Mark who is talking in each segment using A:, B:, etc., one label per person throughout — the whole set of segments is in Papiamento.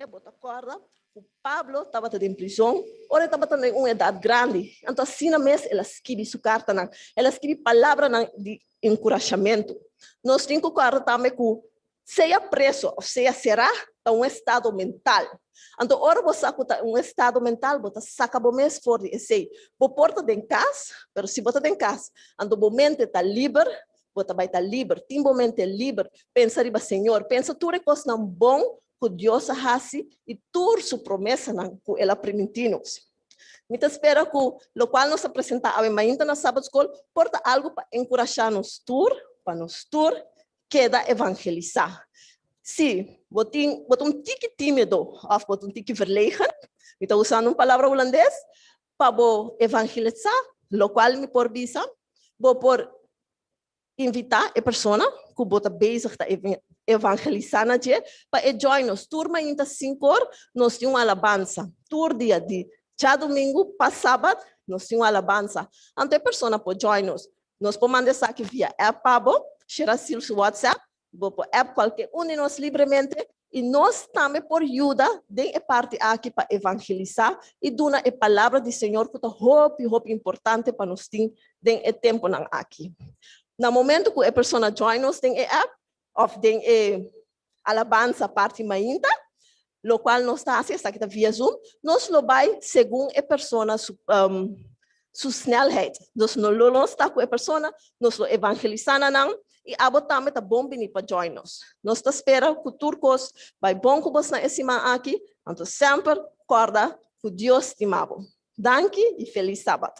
A: Bo ta kòrda ku Pablo tabata den prizon ora e tabata den un edat grandi. Anto asina mes el a skibi su kartanan. El a skibi palabranan di enkurashamentu. Nos tin ku kòrda tambe ku sea preso òf sea será ta un estado mental. Anto ora bo sa ku ta un estado mental, bo ta saka bo mes for di esei. Bo por ta den kas, pero si bo ta den kas, anto bo mente ta liber, bo ta bai ta liber. Tin bo mente liber, pensa riba Señor, pensa tur e kosnan bon ku Dios a hasi i tur su promesanan ku el a primintí nos. Mi ta spera ku lokual nos a presentá awe mainta na Sabbatskol por ta algu pa enkurashá nos tur pa nos tur keda evangelisá. Si bo tin bo ta un tiki tímido òf bo ta un tiki verlegen, mi ta usando un palabra hulandes, pa bo evangelisá, lokual mi por bisa, bo por Invitá e persona ku bo ta bezig ta evangelisá na dje pa e join nos. Tur mainta sinkor nos tin un alabansa. Tur dia di djadumingu pa sabat nos tin un alabansa. Anto e persona por join nos. Nos por manda esaki via app pa bo, shera Sil's WhatsApp. Bo por app kualke un di nos libremente i nos tambe por yuda den e parti aki pa evangelisá i duna e palabra di Señor ku ta hopi hopi importante pa nos tin den e tempunan aki. Na momento ku e persona join nos den e app òf den e alabansa parti mainta, lokual nos ta hasi esaki ta via Zoom, nos lo bai segun e persona su su snelheid. Dus no lo nos ta ku e persona, nos lo evangelisá na nan i abo tambe ta bon bini pa join nos. Nos ta spera ku tur kos bai bon ku bosnan e siman aki, anto semper kòrda ku Dios stima bo. Danki i felis sabat.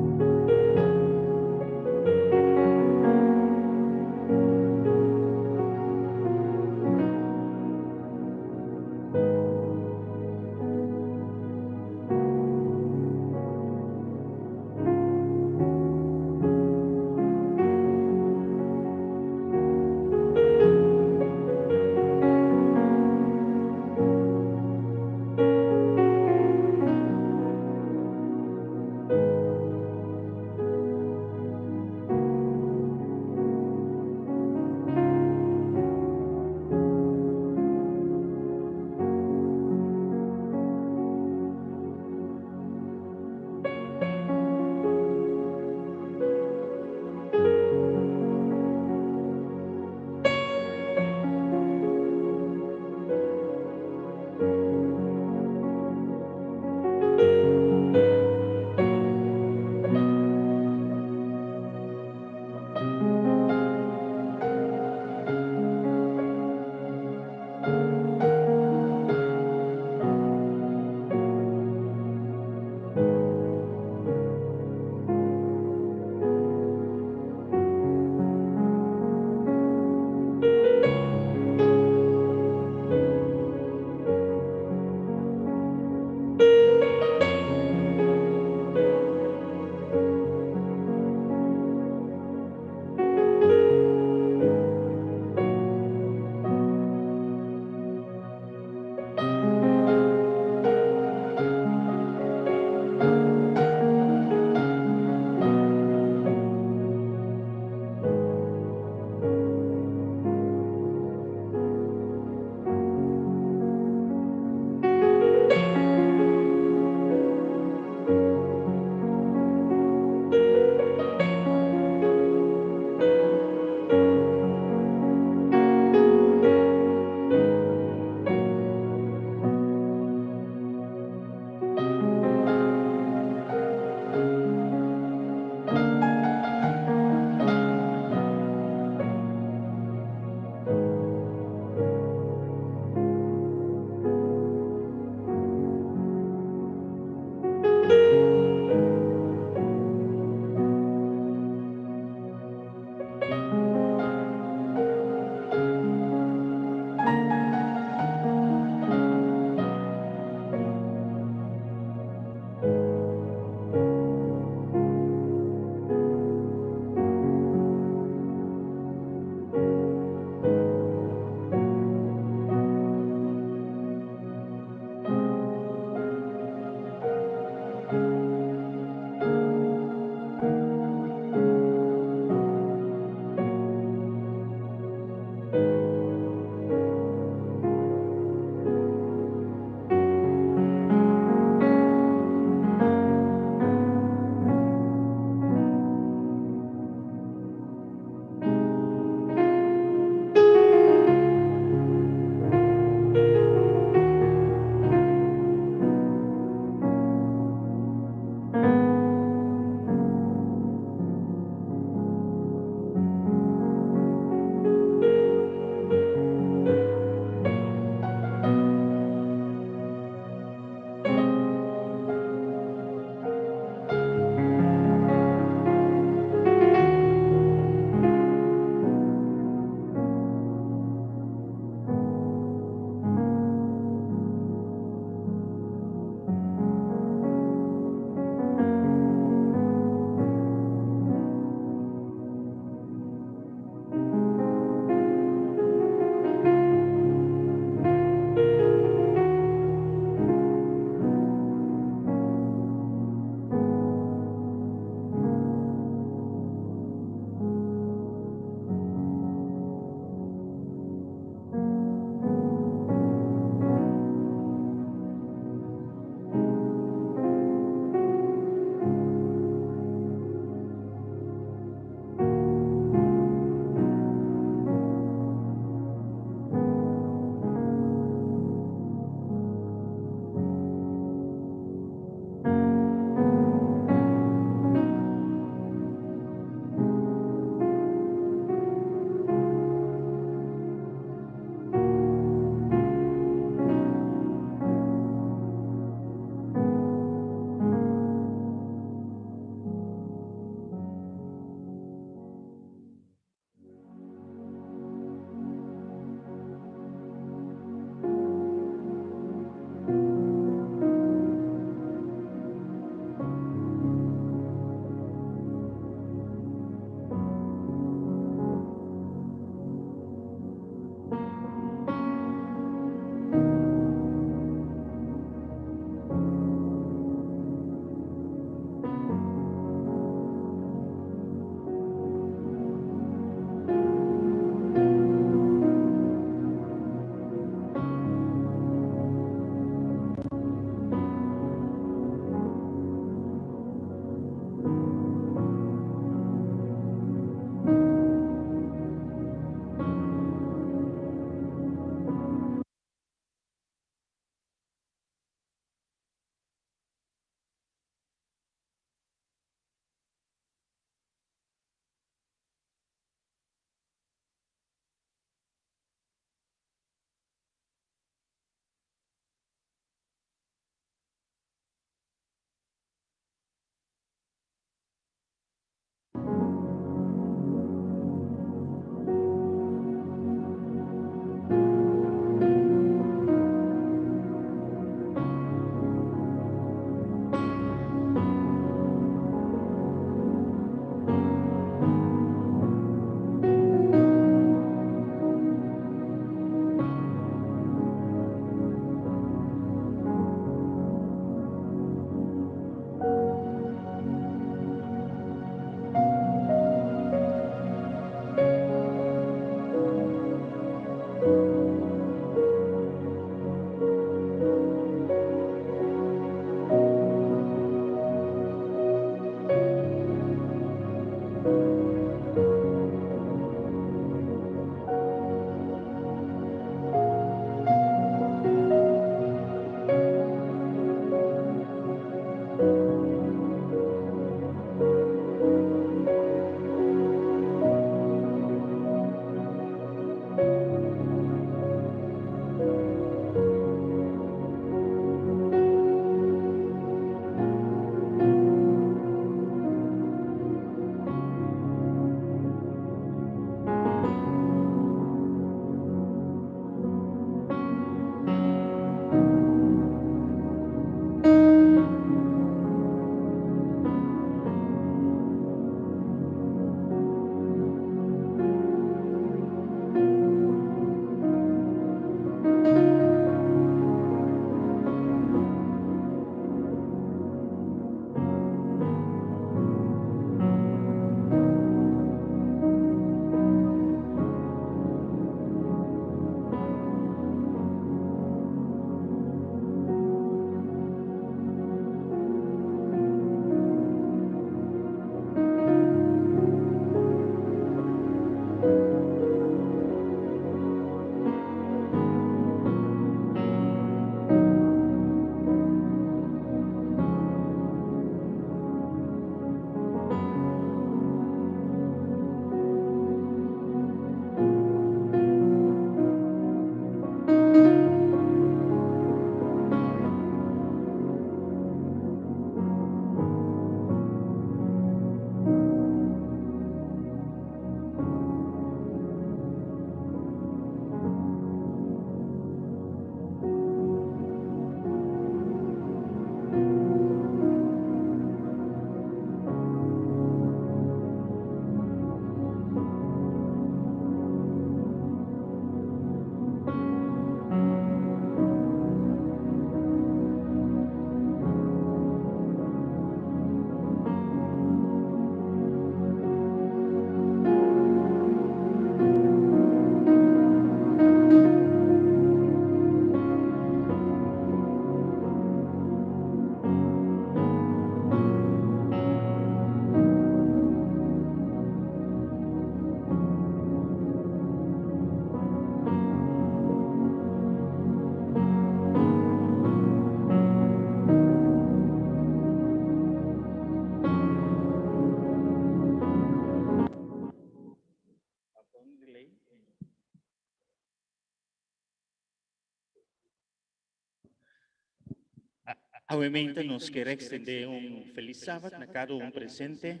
B: Awe nos kier extende un feliz Sabat na cada un presente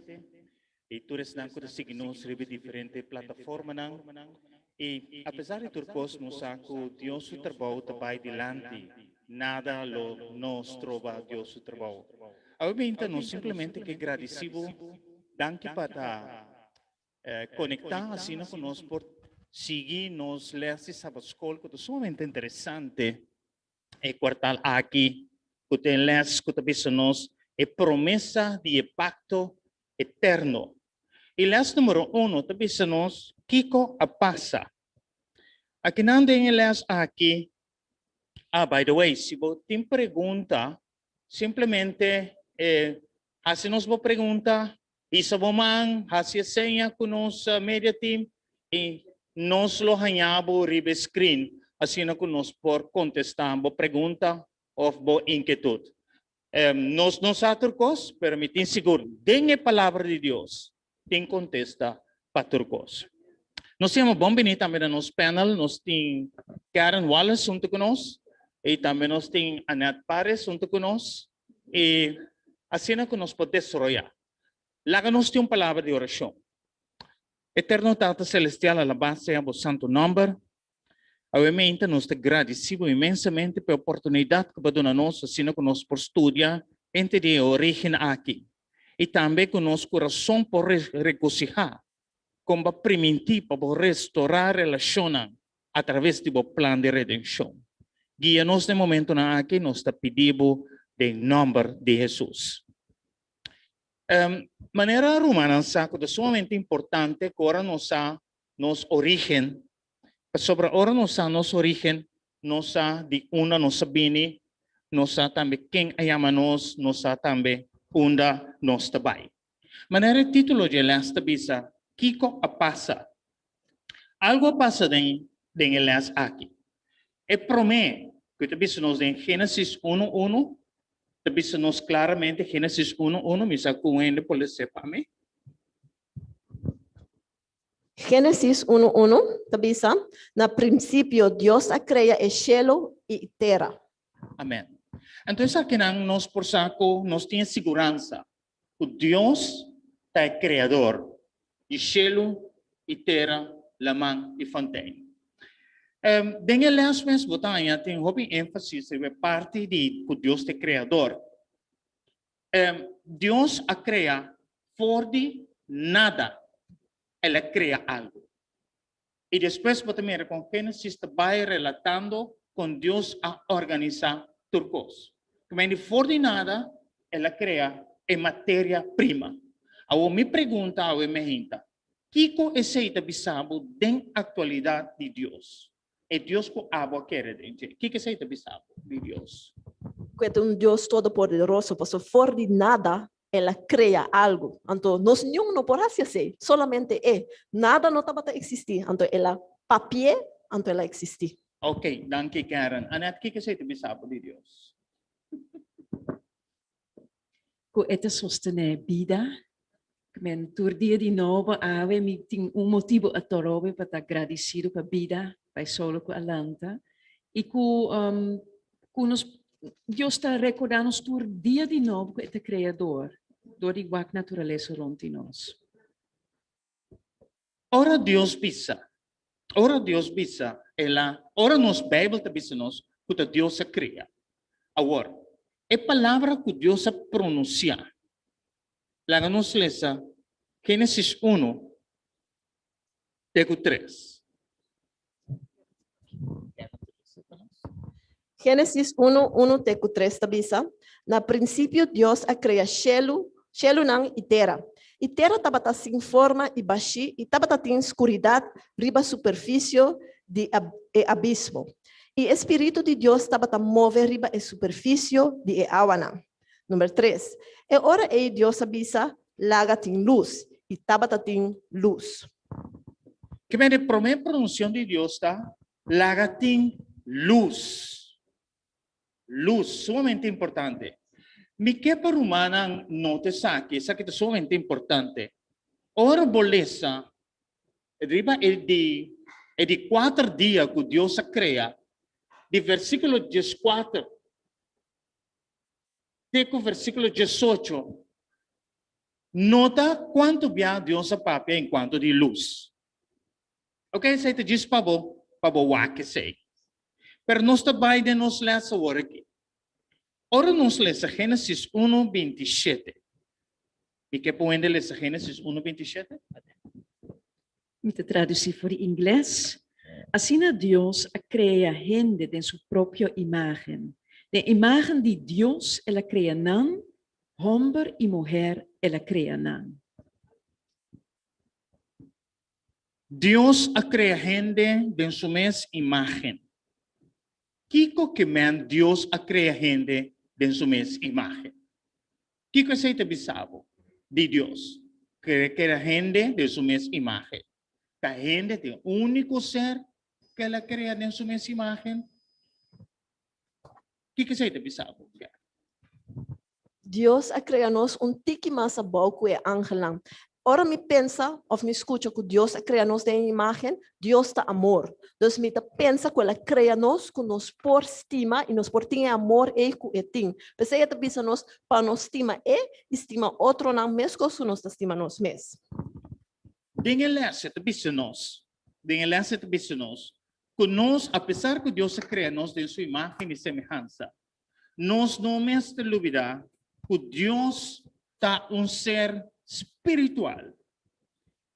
B: y tur esnan cu ta sigui nos riba diferente plataformanan. Y apesar di tur cos, nos sa cu Dios su trabou ta bay dilanti. Nada lo no stroba Dios su trabou. Awe nos simplemente kier gradici bo, danki pa ta conecta asina cu nos por sigui nos les di Sabbat School, cu ta sumamente interesante e kwartaal aki, cu tin les cu ta bisa nos e promesa di e pacto eterno. Y les numero 1 ta bisa nos kico a pasa. Aki nan den e les aki, by the way, si bo tin pregunta, simplemente haci nos bo pregunta, hisa bo man, haci seña cu nos media team y nos lo haña bo riba screen, asina cu nos por contesta bo pregunta of bo inquietud. Nos no sa tur cos, pero mi tin sigur, den e palabra di Dios, tin contesta pa tur cos. Nos tin bon bini tambe na nos panel, nos tin Karen Wallace hunto cu nos, y tambe nos tin Annette Pares hunto cu nos, y asina cu nos por desaroya. Laga nos tin un palabra di oracion. Eterno Tata Celestial, alabá sea bo santo nomber. Awe nos ta gradici bo inmensamente pa e oportunidad cu bo a duna nos, asina cu nos por studia entre e origen aki. Y tambe cu nos curason por regociha, con bo a priminti pa restaura relacion a traves di bo plan di redencion. Guia nos den e momento aki, nos ta pidi den nomber di Jesus. Manera rumannan sa cu ta sumamente importante cu ora nos sa nos origen, sobre ora nos sa nos origen, nos sa di unda nos a bini, nos sa tambe ken a yama nos, nos sa tambe unda nos ta bay. Manera e titulo di e les ta bisa, Kico a pasa? Algo a pasa den e les aki. E prome, cu ta bisa nos den Genesis 1.1, ta bisa nos claramente Genesis 1.1, mi sa cu hende por lesa pa mi.
A: Genesis 1.1 ta bisa, na principio Dios a crea e cielo y tera.
B: Amen. Anto, aki nos por sa cu nos tin siguransa cu Dios ta e creador di cielo y tera, laman y fontein. Den e les mes bo ta haña tin hopi enfasis riba e parti di cu Dios ta e creador. Dios a crea for di nada. El a crea algo. Y despues bo ta mira con Genesis ta bay relatando con Dios a organisa tur cos. Cu for di nada, el a crea e materia prima. Awor mi pregunta awe mainta, Kico esey ta bisa bo den actualidad di Dios? E Dios cu abo a kere den. Kico esey ta bisa bo di Dios?
A: Cu e un Dios todopoderoso, paso for di nada el a crea algo. Anto, nos ningun no por haci asina, solamente e. Nada no tabata existi. Anto, el a papia, anto el a existi.
B: Ok, danki, Karen. Annette, kico esey ta bisa bo di Dios?
C: Cu e ta sostene bida. Men tur dia di nobo awe mi tin un motibo atrobe pa ta agradecido pa bida, pa solo cu a lanta. Y cu nos Dios ta recorda nos tur dia di nobo cu e ta creador, door di wak naturalesa rond di nos.
B: Ora Dios bisa, ora Dios bisa, ora nos Bijbel ta bisa nos, cu Dios a crea. Awor, e palabra cu Dios a pronuncia, laga nos lesa Genesis 1, te 3.
A: Genesis 1, 1 te 3 ta bisa, na principio Dios a crea cielo, cielonan y tera. Y tera tabata sin forma y bashi y tabata tin scuridad riba superficie di e abismo. Y e Spirito di Dios tabata move riba e superficie di e awanan. Number 3. E ora ey Dios a bisa, laga tin luz. Y tabata tin luz.
B: Cu e prome pronunciacion di Dios ta, laga tin luz. Luz, sumamente importante. Mi kier pa rumannan nota esaki, esaki ta sumamente importante. Ora bo lesa, riba e di E di kuater dia ku Dios a krea, di versíkulo 14 te ku versíkulo 18, nota kuantu bia Dios a papia enkuanto di lus. Ok, esei ta djis pa bo, pa bo wak esei. Pero nos ta bai den nos lès awor aki. Ora nos lesa Génesis 1, 27. Mi ke pa un hende lesa Génesis 1, 27?
C: Mi ta tradusí for di ingles. Asina Dios a krea hende den su propio imágen. Den imágen di Dios el a krea nan, hòmber i muhèr el a krea nan.
B: Dios a krea hende den su mes imágen. Kiko ke men Dios a krea hende den su mes imágen? Kiko esei ta bisa bo di Dios? Krea hende den su mes imágen. Ta hende ta e úniko ser ku el a krea den su mes imágen? Kiko esei ta bisa bo?
A: Dios a krea nos un tiki mas abou ku e angelnan. Ora mi pensa òf mi skucha ku Dios a krea nos den e imágen, Dios ta amor. Dus mi ta pensa ku el a krea nos ku nos por stima i nos por tin e amor ei ku e tin. P'esei e ta bisa nos pa nos stima e i stima otronan meskos ku nos ta stima nos mes.
B: Den e lès e ta bisa nos, den e lès e ta bisa nos ku nos, apesar ku Dios a krea nos den su imágen i semehansa, Nos no mester lubidá ku Dios ta un ser spiritual.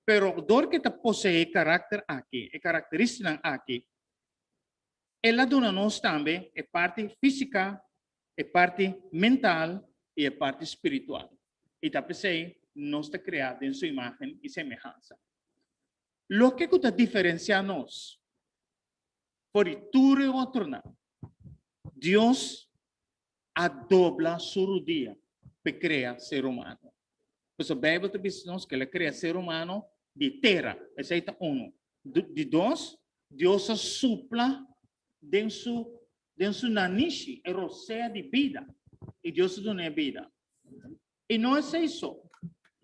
B: Pero dor ku e ta poseé e karakter aki, e karakterístikanan aki, el a duna nos tambe e parti físika, e parti mental i e parti spiritual. I ta p'esei nos ta kreá den su imágen i semehansa. Loke ku ta diferensiá nos for di tur e otronan, Dios a dobla su rudia p'e crea ser humano. Pasobra Bijbel ta bisa nos cu el a crea ser humano di tera. Esey ta uno. Di dos, Dios a supla den su den su nanishi e rosea di bida y Dios a dun'e bida. Y no esey so,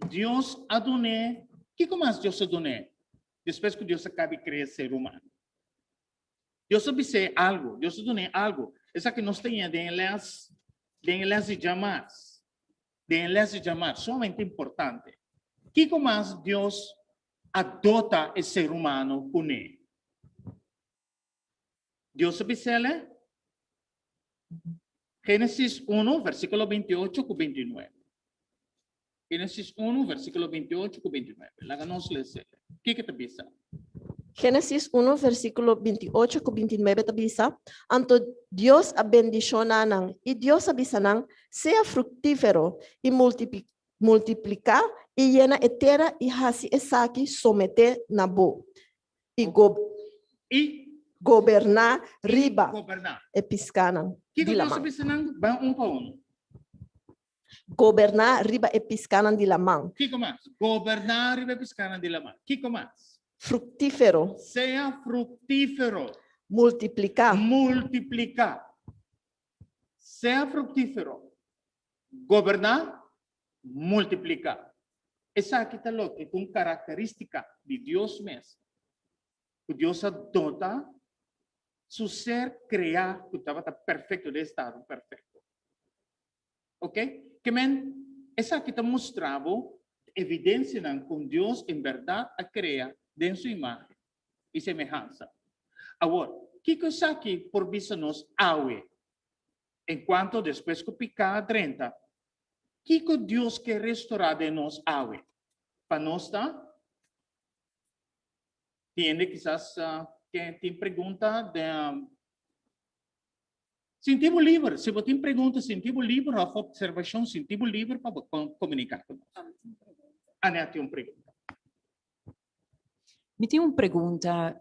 B: Dios a dun'e, kico mas Dios a dun'e despues cu Dios a caba di crea ser humano? Dios a bis'é algu, Dios a dun'é algu. Esaki nos ta ña den e lès, den e lès di djamars, den e lès di djamars, sumamente importante. Kiko mas Dios a dota e ser humano kuné? Dios a bis'el, Génesis 1, versíkulo 28 ku 29. Génesis 1, versíkulo 28 ku 29. Laga nos lesa. Kiko ta bisa?
A: Génesis 1, versíkulo 28 ku 29 ta bisa, Anto Dios a bendishoná nan, i Dios a bisa nan, Sea fruktífero i multipliká i yena e tera i hasi esaki someté na bo, i
B: I
A: goberná riba
B: goberná.
A: e piskánan
B: Kiko
A: di
B: Dios a
A: laman.
B: bisa nan? Ban un pa un.
A: Goberná riba e piskánan di laman.
B: Kiko mas? Goberná riba e piskánan di laman. Kiko mas?
A: Fruktífero.
B: Sea fruktífero.
A: Multipliká.
B: Multipliká. Sea fruktífero. Goberná, multipliká. Esaki ta loke ku un karakterístika di Dios mes, ku Dios a dota su ser kreá ku tabata perfekto, den estado perfekto. Ok? Ke men, esaki ta mustra bo evidensianan kon Dios en bèrdat a krea den su imágen i semehansa. Awor, kiko esaki por bisa nos awe en kuanto despues ku piká a drenta? Kiko Dios ke restorá den nos awe? Pa nos ta Tin hende kisas ke tin pregunta den Sinti bo liber. Si bo tin pregunta, sinti bo liber òf opservashon, sinti bo liber pa bo komuniká ku nos. Anette tin un pregunta.
C: Mi tin un pregunta,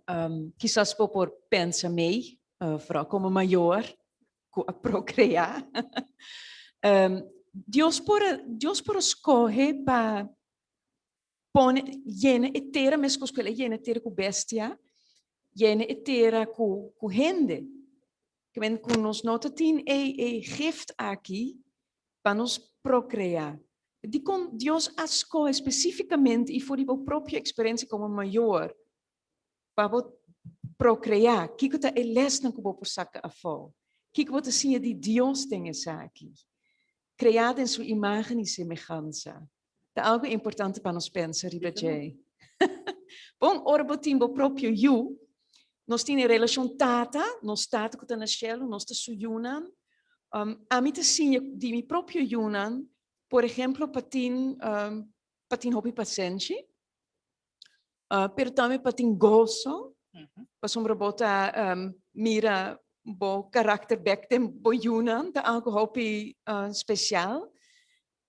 C: kisas bo por pensa mei, vooral komo mayor ku a prokreá. Dios por a, Dios por a skohe pa pone, yena e tera meskos ku el a yena e tera ku bestia, yena e tera ku ku hende. Ke men ku nos no ta tin e e gift aki pa nos prokreá. Dikon Dios a skohe spesifikamente i for di bo propio eksperensia komo mayor pa bo. prokreá, kiko ta e lèsnan ku bo por saka afó? Kiko bo ta siña di Dios den esaki? Kreá den su imágen i semehansa. Ta algu importante pa nos pensa riba dje. Bon, ora bo tin bo propio yu, nos tin e relashon tata, nos tata ku ta na shelu, nos ta su yunan. Ami ta siña di mi propio yunan, por ehemplo, pa tin pa tin hopi pasenshi, pero tambe pa tin goso, pasobra bo ta mira bo karakter bek den bo yunan, ta algu hopi spesial.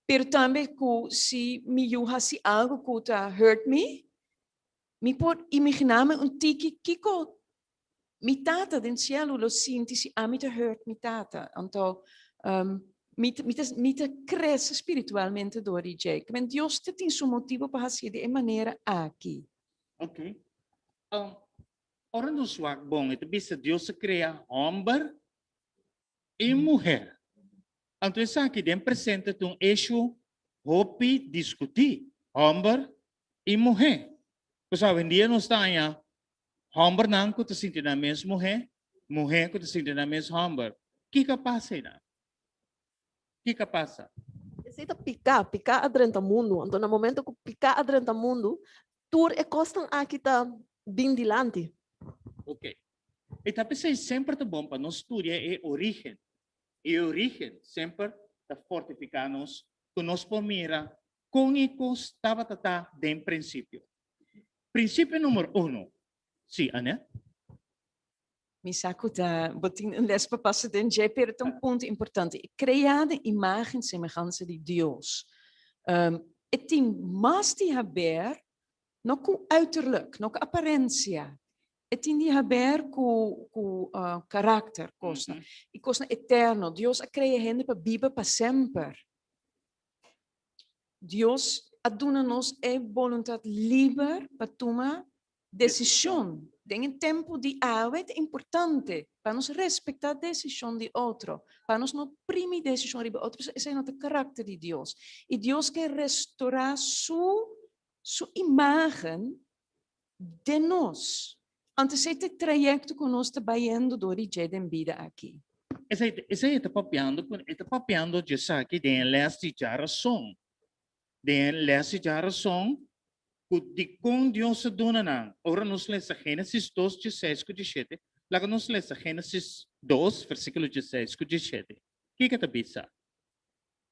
C: Pero tambe ku si mi yu hasi algu ku ta hurt mi, mi por imaginá mi un tiki kiko mi tata den cielo lo sinti si ami ta hurt mi tata. Anto mi ta, mi ta, mi ta crece spiritualmente door di dje. Men Dios ta tin su motibo pa hacié di e manera aki.
B: Ok. Ora nos wak bon, e ta bisa Dios a crea homber i muher. Anto esaki den presente ta un issue hopi discutí, homber i muher. Pues awendia nos ta haña Hòmbernan ku ta sinti nan mes muhé, muhé ku ta sinti nan mes hòmber. Kiko a pasa einan? Kiko a pasa?
A: Esei ta piká. Piká a drenta mundu. Anto na momento ku piká a drenta mundu, tur e kosnan aki ta bin dilanti.
B: Oké. E ta p'esei semper ta bon pa nos studia e orígen. E orígen semper ta fortifiká nos ku nos por mira kon e kos tabata ta den prinsipio. Prinsipio numero uno. Sí, Annette?
C: Mi sa ku ta bo tin un les pa pasa den dje, pero ta un punto importante. E kreá den imágen semehansa di Dios. E tin mas di haber no ku uiterlijk, no ku aparensia. E tin di haber ku ku karakter, kosnan. I kosnan eterno. Dios a krea hende pa biba pa semper. Dios a duna nos e boluntat liber pa tuma desishon. Den e tempu di awe ta importante pa nos respektá desishon di otro, pa nos no primi desishon riba otro, pasobra esei no ta karakter di Dios. I Dios ke restorá su su imágen den nos. Anto esei ta e trayekto ku nos ta bayendo dor di dje den bida aki.
B: Esei, esei e ta papiando ku, e ta papiando djesaki den e lès di djarason. Den e lès di djarason ku dikon Dios a duna nan. Ora nos lesa Génesis dos dieseis ku dieshete, laga nos lesa Génesis dos versíkulo dieseis ku dieshete. Kiko e ta bisa?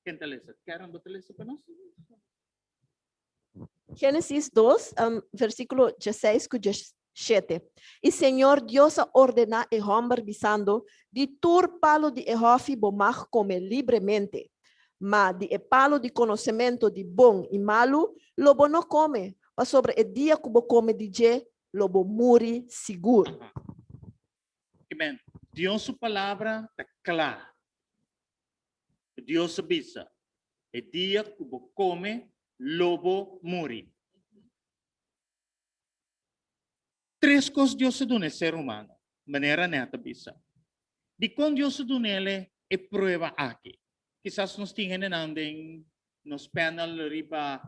B: Ken ta lesa? Karen, bo ta lesa pa nos?
A: Génesis 2, versíkulo 16 ku 17. I Señor Dios a ordená e hòmber, bisando, Di tur palu di e hòfi bo mag kome libremente, ma di e palu di konosementu di bon i malu lo bo no kome, pasobra e dia ku bo kome di dje lo bo muri sigur.
B: Amen. Dios su palabra ta kla. Dios a bisa, E dia ku bo kome, lo bo muri. Tres kos Dios a duna e ser humano, manera Annette a bisa. Dikon Dios a dun'el e prueba aki? Kisas nos tin hendenan den nos panel riba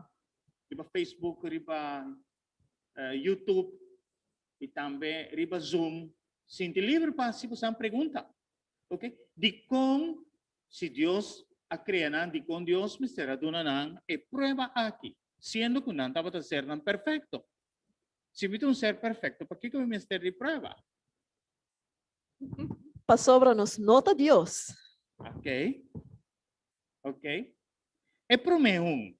B: riba Facebook, riba YouTube i tambe riba Zoom. Sinti liber pa hasi bosan pregunta. Ok, dikon si Dios a krea nan, dikon Dios mester a duna nan e prueba aki, siendo ku nan tabata sernan perfekto? Si mi ta un ser perfekto, pakiko mi mester di prueba?
A: Pasobra nos no ta Dios.
B: Ok, ok. E promé un,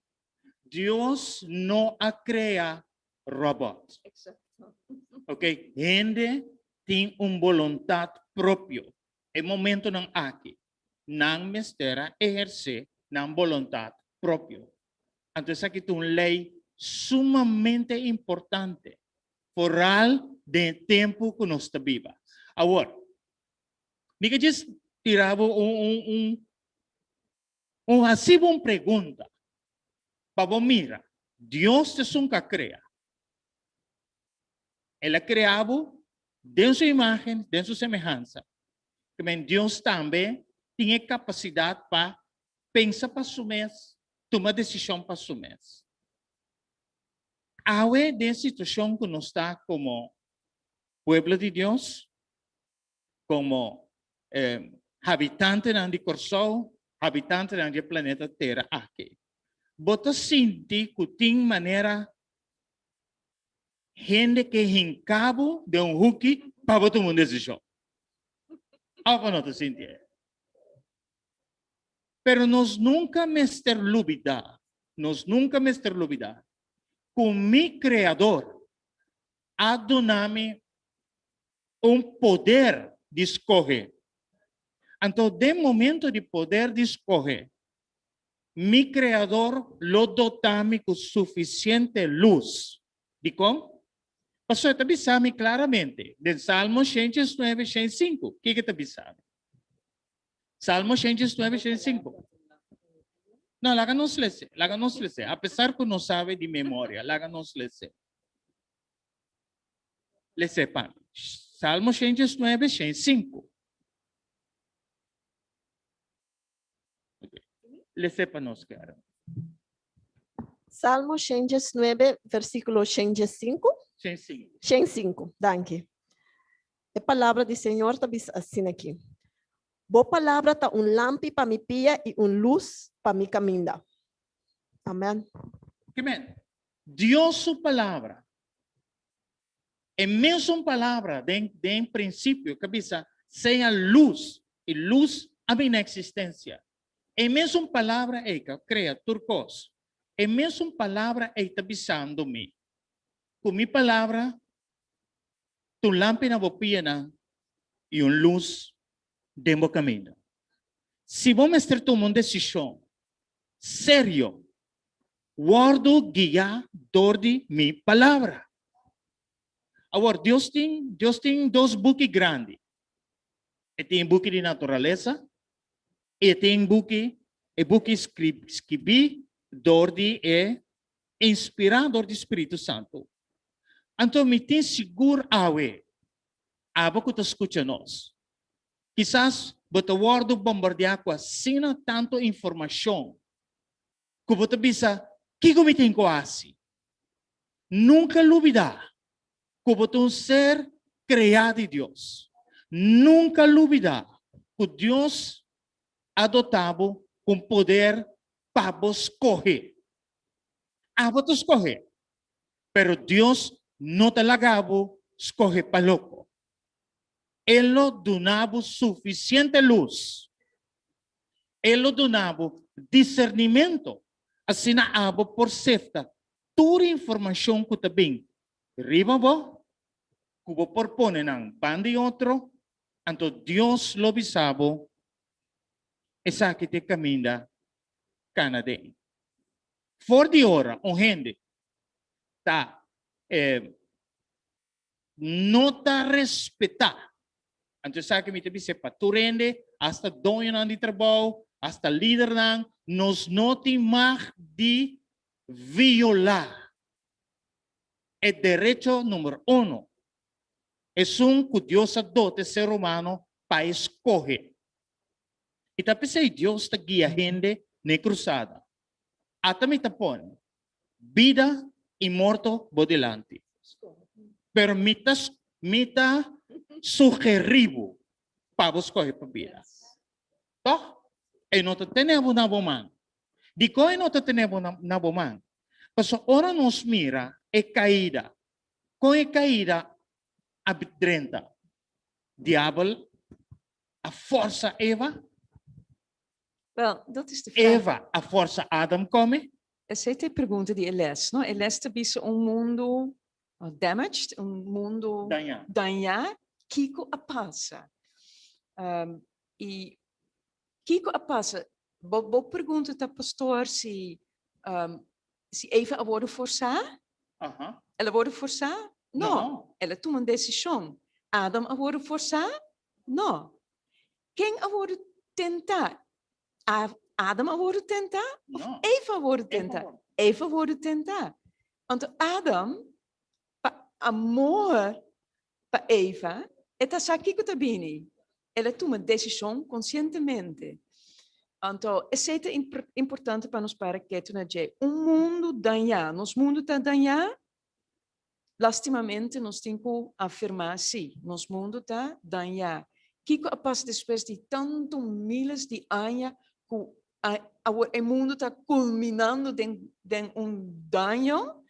B: Dios no a krea robot. Ok, hende tin un boluntat propio. E momentonan aki, nan mester a ehersé nan boluntat propio. Anto esaki ta un lei sumamente importante, foral den e tempu ku nos ta biba. Awor, mi ke djis tira bo un un un un hasi bo un pregunta pa bo mira, Dios ta esun ku a krea. El a krea bo den su imágen, den su semehansa. Kimen Dios tambe tin e kapasidat pa pensa pa su mes, tuma desishon pa su mes. Awe den e situashon ku nos ta komo. Pueblo di Dios, komo eh, habitantenan di Kòrsou, habitantenan di e planeta Tera aki. Bo ta sinti ku tin manera hende ke hinka bo den un huki pa bo tuma un desishon. Òf bo no ta sinti e? Pero nos nunka mester lubidá, nos nunka mester lubidá ku mi Kreador a duna mi un poder di skohe. Anto den momento di poder di skohe, mi Kreador lo dotá mi ku sufisiente lus. Dikon? Pasobra e ta bisa mi klaramente den Salmo 119, 105. Kiko e ta bisa mi? Salmo 119, 105. No, laga nos lese, laga nos lese. Apesar ku nos sabe di memoria, laga nos lese. Lese pa mi. Salmo 119, 105. Lese pa nos, Karen.
A: Salmo 119, versíkulo 105.
B: 105.
A: 105, danki. E palabra di Señor ta bisa asina aki, Bo palabra ta un lampi pa mi pia i un lus pa mi kaminda. Amen.
B: Amen. Dios su palabra, e mesun palabra den den principio ku a bisa sea lus i lus a bini na existencia. E mesun palabra ei ku a krea tur kos, e mesun palabra ei ta bisando mi ku mi palabra ta un lampi na bo pianan i un lus den bo kaminda. Si bo mester tuma un desishon serio, wòrdu guiá dor di mi palabra. Awor, Dios tin, Dios tin dos buki grandi. E tin e buki di naturalesa i e tin buki, e buki skibí dor di e inspirá dor di Spiritu Santu. Anto mi tin sigur awe, abo ku ta skucha nos, kisas bo ta wòrdu bombardiá ku asina tantu informashon ku bo ta bisa, Kiko mi tin ku hasi? Nunka lubidá ku bo ta un ser kreá di Dios. Nunka lubidá ku Dios a dotá bo ku un poder pa bo skohe. Abo ta skohe, pero Dios no ta laga bo skohe pa loko. E lo duna bo sufisiente lus. E lo duna bo disernimento, asina abo por sefta tur informashon ku ta bin riba bo, ku bo por pone nan banda di otro, anto Dios lo bisa bo, Esaki ta e kaminda kana den. For di ora un hende ta no ta respetá, anto esaki mi ta bis'é pa tur hende, hasta doñonan di trabou, hasta lidernan, nos no tin mag di violá e derecho number uno, esun ku Dios a dota e ser humano pa e skohe. I ta p'esei Dios ta guia hende n'e krusada. Ata mi ta pone bida i morto bo dilanti. Pero mi ta mi ta sugerí bo pa bo skohe pa bida. Tòg, e no ta tene bo na bo man. Dikon e no ta tene bo na bo man? Pasobra ora nos mira e kaida, kon e kaida a drenta? Diabel a forsa Eva?
C: Wel, dat is de vraag.
B: Eva a forsa Adam kome?
C: Esei ta e pregunta di e les, no? E les ta bisa un mundu damaged, un mundu
B: Dañá.
C: dañá, kiko a pasa? I kiko a pasa? Bo, bo pregunta ta, pastor, si, si Eva a wòrdu forsá?
B: Aha.
C: El a wòrdu forsá? No.
B: No.
C: El a tuma un desishon. Adam a wòrdu forsá? No. Ken a wòrdu tentá? Adam a wòrdu tentá of
B: No.
C: Eva a wòrdu tentá? Eva a wòrdu tentá. Anto Adam, pa amor pa Eva, e ta sa kiko ta bini. El a tuma desishon konsientemente. Anto, esei ta importante pa nos para ketu na dje. Un mundu dañá, nos mundu ta dañá. Lastimamente nos tin ku afirmá si, nos mundu ta dañá. Kiko a pasa despues di tantu miles di aña ku awor e mundu ta kulminando den un daño?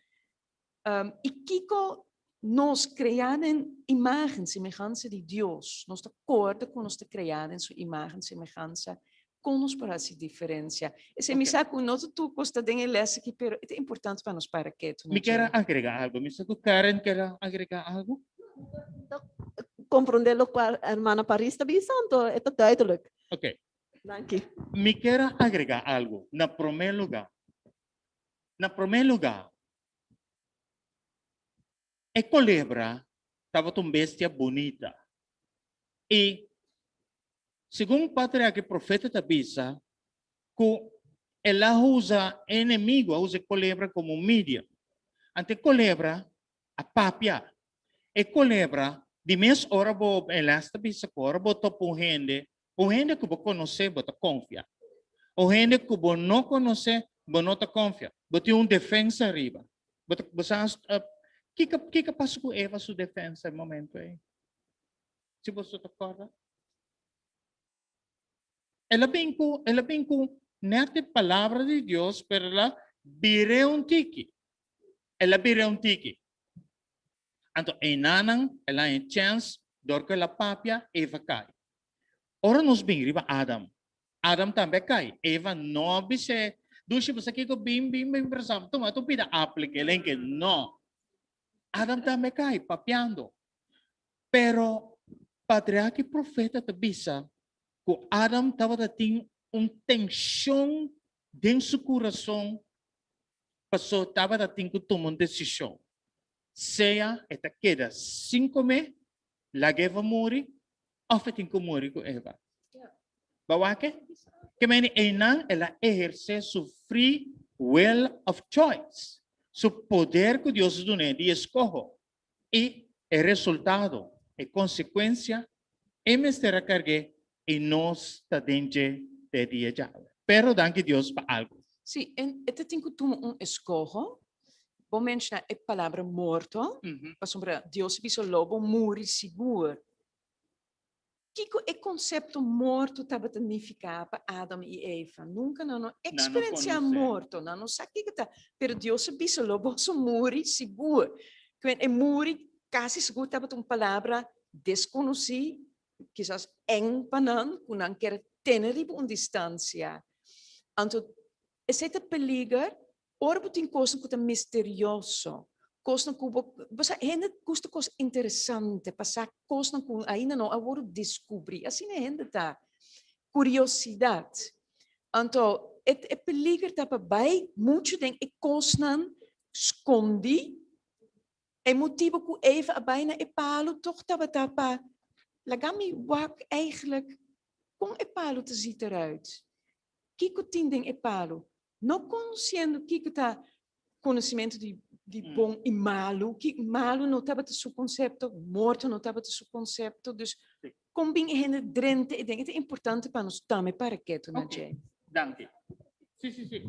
C: I kiko nos kreá den imágen, semehansa di Dios, nos ta kòrda ku nos ta kreá den su imágen, semehansa, kon nos por hasi diferensia? Esei mi sa ku no ta tur kos ta den e lès aki, pero e ta importante pa nos para ketu na
B: Mi kier
C: dje.
B: agrega algu. Mi sa ku Karen kier a agrega algu.
A: Ta komprondé lokual hermana Paris ta bisa, anto e ta duidelijk.
B: Oké.
A: Danki.
B: Mi kier a agrega algu. Na promé lugá, na promé lugá, E kolebra tabata un bestia bunita. I segun patriarka i profeta ta bisa ku el a usa e enemigu a usa e kolebra komo un media. Anto e kolebra a papia. E kolebra di mes ora bo el a bisa ku ora bo topa un hende, un hende ku bo konosé bo ta konfia. Un hende ku bo no konosé bo no ta konfia. Bo tin un defensa ariba. Bo ta, bo sa, uh, kiko, kiko pasa ku Eva su defensa e momento ei? Si boso ta korda. El a bin ku, el a bin ku net e palabra di Dios, pero el a bire un tiki. El a bire un tiki. Anto einanan el a haña chèns dor ku el a papia, Eva kai. Ora nos bin riba Adam, Adam tambe a kai. Eva no a bis'é, Dushi, bo sa kiko? Bin, bin, bin brasa mi. Tuma tu pida apel ke lenke. No. Adam tambe a kai, papiando. Pero patriarka i profeta ta bisa ku Adam tabata tin un tenshon den su kurason pasobra tabata tin ku tuma un desishon. Sea e ta keda sin komé, laga Eva muri, òf e tin ku muri ku Eva. Bo wak e? Ke meni einan el a ehersé su free will of choice, su poder ku Dios a dun'é di eskoho. I e resultado, e konsekuensia, e mester a karg'é i nos ta den dje te dia djawe. Pero danki Dios pa algu.
C: Sí, e ta tin ku tuma un eskoho. Bo menshoná e palabra morto, pasobra Dios a bisa lo bo muri sigur. Kiko e konsepto morto tabata nifiká pa Adam i Eva? Nunka nan no eksperensiá morto, nan no sa kiko ta. Pero Dios a bisa lo boso muri sigur. Kuen e muri kasi sigur tabata un palabra deskonosí, kisas eng pa nan, ku nan kier tene riba un distansia. Anto esei ta peliger Ora bo tin kosnan ku ta misterioso, kosnan ku bo, bo sa hende gusta kos interesante, pa sa kosnan ku ainda no a wòrdu deskubrí. Asina e hende ta. Kuriosidat. Anto e e peliger ta pa bai muchu den e kosnan skondí. E motibu ku Eva a bai na e palu tòg tabata pa laga mi wak eigentlik kon e palu ta ziet eruit. Kiko tin den e palu? No konsiendo kiko ta konosementu di di bon i malu, ki malu no tabata su konsepto, morto no tabata su konsepto, dus kon bin e hende drenta e den, e ta importante pa nos tambe para ketu na dje.
B: Danki. Si, si, si.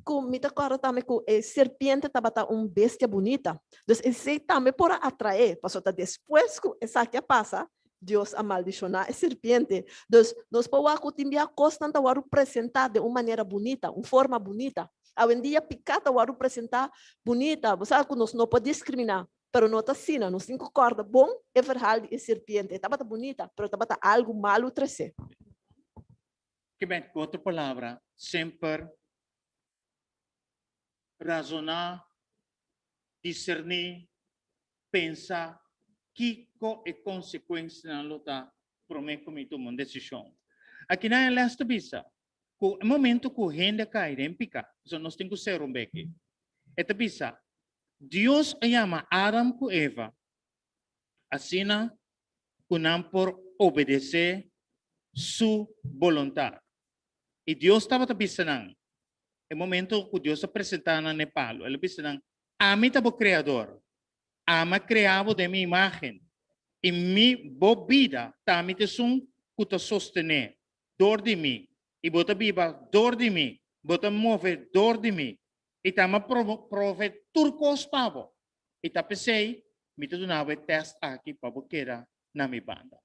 A: Ku mi ta kòrda tambe ku e serpiente tabata un bestia bunita, dus esei tambe por a atraé, pasobra ta despues ku esaki a pasa, Dios a maldishoná e sirpiente. Dus, nos por wak ku tin bia kosnan ta wòrdu presentá den un manera bunita, un forma bunita. Awendia piká ta wòrdu presentá bunita. Bo sa ku nos no por diskriminá, pero no ta asina. Nos tin ku kòrda bon e verhal di e sirpiente. E tabata bunita, pero tabata algu malu tresé.
B: Ke men, ku otro palabra, semper razoná, diserní, pensa kiko e konsekuensianan lo ta promé ku mi tuma un desishon. Akinan e lès ta bisa ku e momento ku hende a kai den piká, pasobra nos tin ku ser un beki, e ta bisa, Dios a yama Adam ku Eva asina ku nan por obedesé su boluntat. I Dios tabata bisa nan, e momento ku Dios a presentá nan na e palu, el a bisa nan, Ami ta bo Kreador. Ami a krea bo den mi imágen, i mi, bo bida, ta ami ta esun ku ta sostené dor di mi, i bo ta biba dor di mi, bo ta move dor di mi, i ta ami a prove tur kos pa bo. I ta p'esei mi ta duna bo e tèst aki pa bo keda na mi banda.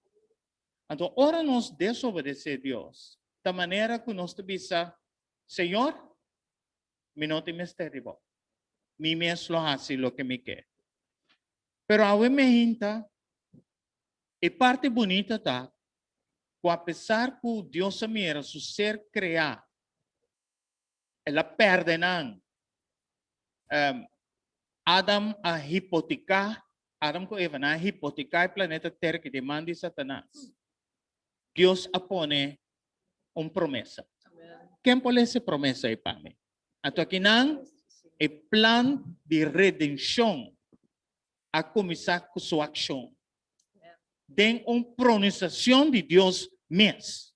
B: Anto ora nos desobedesé Dios, ta manera ku nos ta bisa, Señor, mi no tin mester di bo. Mi mes lo hasi loke mi ke. Pero awe meinta, e parti bunita ta ku apesar ku Dios a mira su ser kreá, el a pèrdè nan. Adam a hipotiká, Adam ku Eva, nan a hipotiká e planeta Tera ki den man di Satanas. Dios a pone un promesa. Ken por lesa e promesa ei pa mi? Anto akinan e plan di redenshon a kuminsá ku su akshon den un pronunciacion di Dios mes.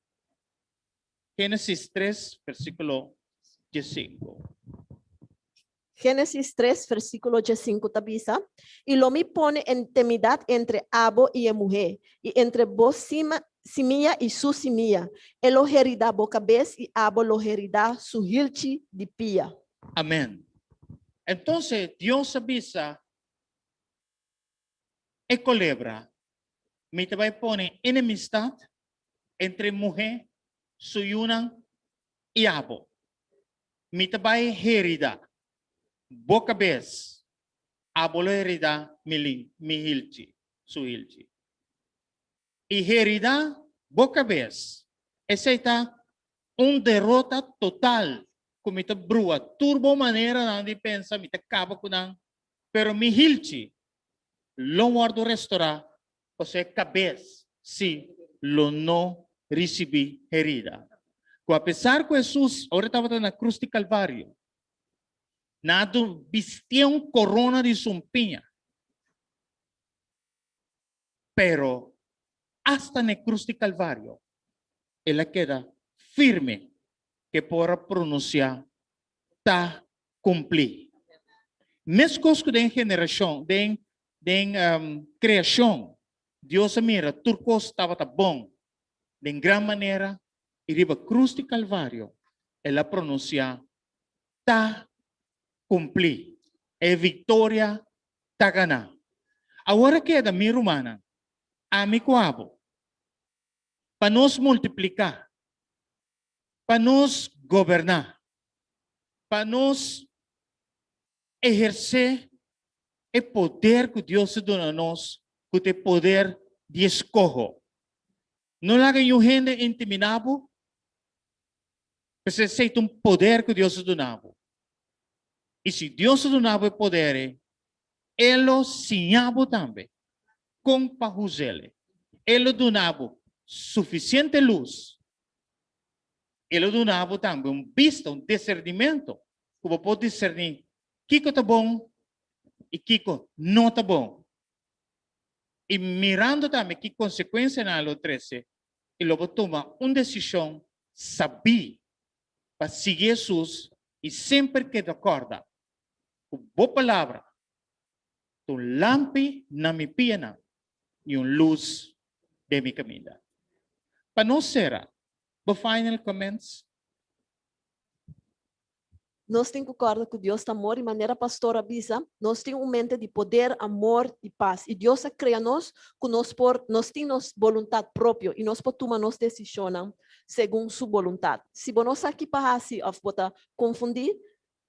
B: Génesis 3, versíkulo 15.
A: Génesis 3, versíkulo 15 ta bisa, I lo mi pone entemidat entre abo i e muhé, i entre bo sima, simia i su simia. E lo heridá bo kabes i abo lo heridá su hilchi di pia.
B: Amèn. Entonces Dios a bisa e kolebra, Mi ta bai pone enemistat entre muhé, su yunan i abo. Mi ta bai herida bo kabes, abo lo herida mi lin, mi hilchi, su hilchi. I herida bo kabes, esei ta un derota total ku mi ta brua tur bo maneranan di pensa, mi ta kaba ku nan, pero mi hilchi lo wòrdu restorá, pasobra e kabes sí lo no risibí herida. Ku apesar ku Hesus ora e tabata na krus di Kalvario, nan a bistié un korona di sumpiña, pero asta na e krus di Kalvario el a keda firme ku e por a pronunsiá, Ta kumplí. Meskos ku den generashon, den den kreashon, Dios a mira tur kos tabata bon den gran manera i riba krus di Kalvario el a pronunsiá, Ta kumplí. E viktoria ta ganá. Awor a keda mi rumannan, ami ku abo, pa nos multipliká, pa nos goberná, pa nos ehersé e poder ku Dios a duna nos, ku ta e poder di eskoho. No laga niun hende intiminá bo, pasobra esei ta un poder ku Dios a duna bo. I si Dios a duna bo e poder ei, E lo siña bo tambe kon pa us'el. E lo duna bo sufisiente lus. E lo duna bo tambe un bista, un disernimento, ku bo por diserní kiko ta bon i kiko no ta bon. I mirando tambe ki konsekuensianan e lo trese, i lo bo tuma un desishon sabí pa sigui Hesus i semper keda kòrda ku bo palabra ta un lampi na mi pianan i un lus den mi kaminda. Pa nos sera, bo final comments?
A: Nos tin ku kòrda ku Dios ta amor i manera pastor a bisa, nos tin un mente di poder, amor i pas. I Dios a krea nos ku nos por, nos tin nos boluntat propio i nos por tuma nos desishonnan segun su boluntat. Si bo no sa ki pa hasi òf bo ta konfundí,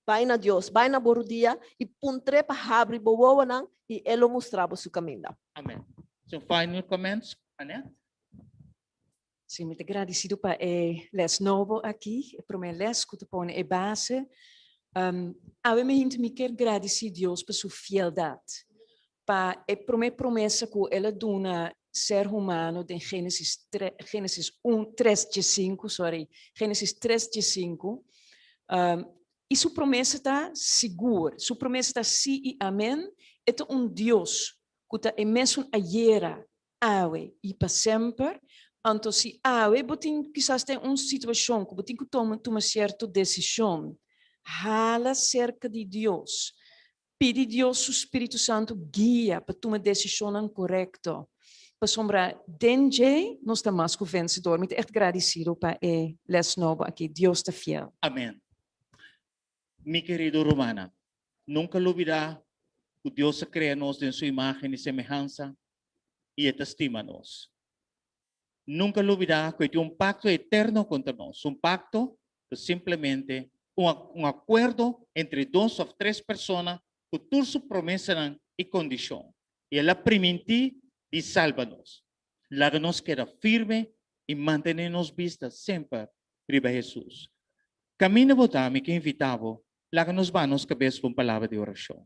A: bai na Dios, bai na bo rudia i puntr'é pa habri bo wowonan i e lo mustra bo su kaminda.
B: Amen. So final comments, Annette?
C: Sí, mi ta gradisido pa e les nobo aki, e promé les ku ta pone e base. Awe mi hinti mi kier gradisí Dios pa su fieldat, pa e promé promesa ku el a duna ser humano den Génesis tre, Génesis un, tres diesinku, sorry, Génesis tres diesinku. I su promesa ta sigur, su promesa ta sí i amèn. E ta un Dios ku ta e mesun ayera, awe i pa semper. Anto si awe bo tin kisas den un situashon ku bo tin ku tuma tuma sierto desishon, hala serka di Dios. Pidi Dios su spiritu santu guia pa tuma desishonnan korekto. Pasobra den dje nos ta mas ku vensedor. Mi ta ègt gradisido pa e lès nobo aki. Dios ta fiel.
B: Amen. Mi kerido rumannan, nunka lubida. ku Dios a krea nos den su imágen i semehansa i e ta stima nos. Nunka lubidá ku e tin un pakto eterno kontra nos. Un pakto ta simplemente un un akuerdo entre dos òf tres persona ku tur su promesanan i kondishon. I el a primintí di salba nos. Laga nos keda firme i mantené nos bista semper riba Hesus. Kaminda bo ta, mi ke invitá bo, laga nos baha nos kabes pa un palabra di orashon.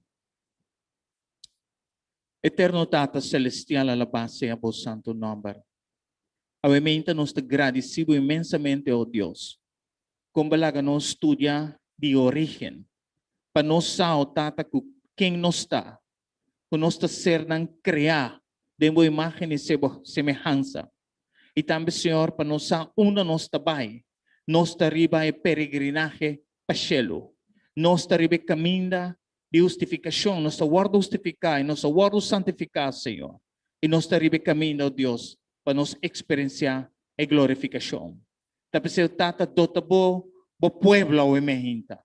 B: Eterno Tata Celestial, alabá sea bo santu nòmber. Awe meinta nos ta gradisí bo inmensamente, o Dios, kon bo a laga nos studia di orígen, pa nos sa, o Tata, ku ken nos ta, ku nos ta sernan kreá den bo imágen i bo semehansa. I tambe, Señor, pa nos sa unda nos ta bai. Nos ta riba e peregrinahe pa shelu. Nos ta riba e kaminda di hustifikashon. Nos ta wòrdu hustifiká i nos ta wòrdu santifiká, Señor. I nos ta riba e kaminda, o Dios, pa nos eksperensiá e glorifikashon. Ta p'esei, o Tata, dota bo bo pueblo awe mehinta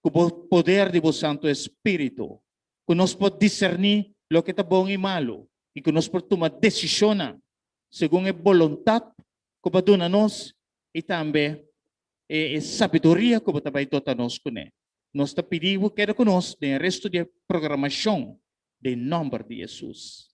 B: ku bo poder di bo Santu Espíritu, ku nos por diserní loke ta bon i malu i ku nos por tuma desishonnan segun e boluntat ku bo a duna nos i tambe e sabiduria ku bo ta bai dota nos kuné. Nos ta pidi bo keda ku nos den e resto di e programashon den nòmber di Hesus.